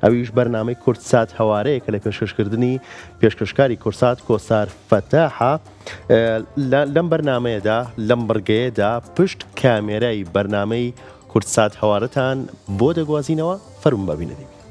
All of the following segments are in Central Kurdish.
ئەویش بەرنامەی کوردسات هەوارەیە کە لە پێشکەشکردنی پێشکەشکاری کوردسات کۆسار فەتاحە. لەم بەرنامەیەدا لەم بڕگەیەدا پشت کامێرای بەرنامەی کوردسات هەوارەتان بۆ دەگوازینەوە، فەرموون با بینەری بین.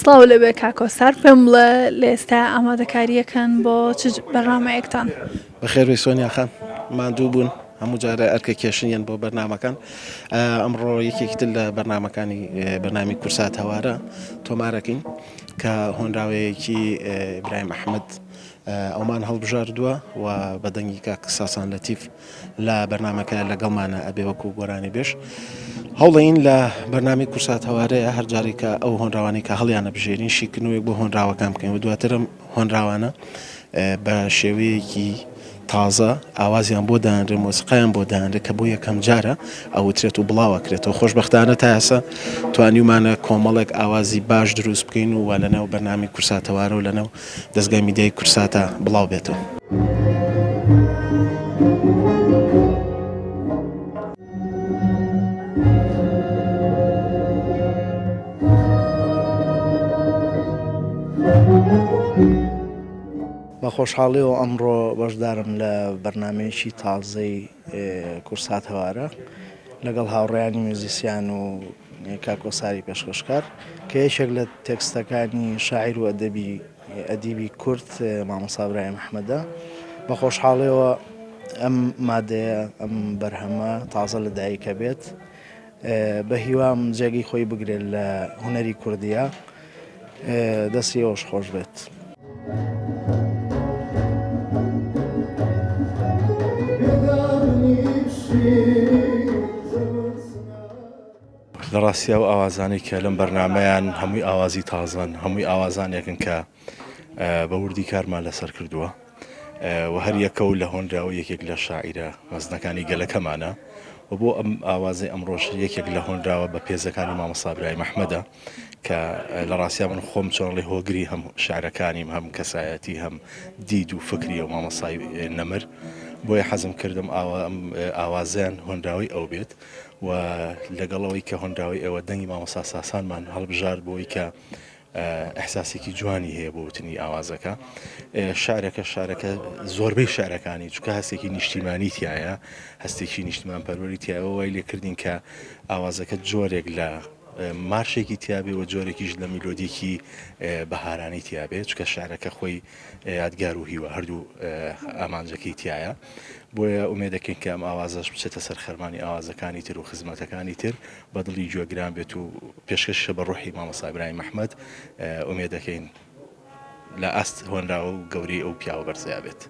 سڵاو لەبێ کاک کۆسار پێم بڵێ لە ئێستا ئامادەکاریەکەن بۆ چ بەرنامەیەکتان؟ بەخێربێی سۆنیا خان ماندوو بوون هەموو جارە ئەرکە کێشنیان بۆ بەرنامەکان ئەمڕۆ یەکێکی تر لە بەرنامەکانی بەرنامی کورسات هەوارە تۆمارەکەین کە هۆنراوەیەکی ئیبراهیم ئەحمەد ئەومان هەڵبژاردووە و بە دەنگی کاک ساسان لەتیف لە بەرنامەکە لەگەڵمانە ئەبێ وەکو گۆرانی بێژ هەوڵین لە بەرنامی کورسات هەوارەیە هەر جارێک کە ئەو هۆنراوانەی کە هەڵیانە بژێرین شیکردنەوەیەک بۆ هۆنراوەکان بکەین و دواترم هۆنراوانە بە شێوەیەکی تازە ئاوازیان بۆ دانرێ مۆسیقایان بۆ دانرێ کە بۆ یەکەم جارە ئەوترێت و بڵاوەکرێتەوە خۆشبەختانە تا ئێستا توانیومانە کۆمەڵێک ئاوازی باش دروست بکەین و لەناو بەرنامی کورساتەوارە و لەناو دەزگای میدیای کوردساتە بڵاو بێتەوە. بە خۆشحاڵیەوە ئەمڕۆ بەشدارم لە بەرنامەیەکی تازەی کورسات هەوارە لەگەڵ هاوڕێیانی میوزیسیان و کاک کۆساری پێشکەشکار کە یەکێک لە تێکستەکانی شاعیر و ئەدەبی ئەدیبی کورد مامۆستا برایم ئەحمەدە بە خۆشحاڵیەوە ئەم مادەیە ئەم بەرهەمە تازە لە دایکە بێت بە هیوام جێگەی خۆی بگرێت لە هونەری کوردیە دەستی ئێوەش خۆش بێت. لە ڕاستیا ئەو ئاوازانەی کە لەم بەرنامەیان هەمووی ئاوازی تازەن، هەمووی ئاوازانێکن کە بە وردی کارمان لەسەر کردووە و هەر یەکە و لە هۆنراوە یەکێک لە شاعیرە مەزنەکانی گەلەکەمانە و بۆ ئەم ئاوازەی ئەمڕۆش یەکێک لە هۆنراوە بە پێزەکانی مامۆستا برایم ئەحمەدە کە لە ڕاستیا من خۆم چۆنڵی هۆگری هەم شعرەکانیم هەم کەسایەتی هەم دید و فکری و مامۆستای نەمر بۆیە حەزم کردم ئاوازیان هۆنراوەی ئەو بێت و لەگەڵ ئەوەی کە هۆنراوەی ئێوە دەنگی مامۆستا ساسانمان هەڵبژارد بۆی کە ئەحساسێکی جوانی هەیە بۆ وتنی ئاوازەکە شعرەکە شارەکە زۆربەی شعرەکانی چکە هەستێکی نیشتیمانی تایە هەستێکی نیشتیمان پەروەری تایەوە وای لێکردین کە ئاوازەکە جۆرێک لە مارشێکی تیابێ و جۆرێکیش لە میلۆدیکی بەهارانی تیابێ چکە شعرەکە خۆی یادگار و هیوا هەردوو ئامانجەکەی تایە بۆیە ئومێدەکەین کە ئەم ئاوازەش بچێتە سەر خەرمانی ئاوازەکانی تر و خزمەتەکانی تر بە دڵی گوێگران بێت و پێشکەشیشە بە ڕۆحی مامۆستا ئیبراهیم ئەحمەد ئومێدەکەین لە ئاست هۆنراوە و گەورەی ئەو پیاوە بەرزەیا بێت.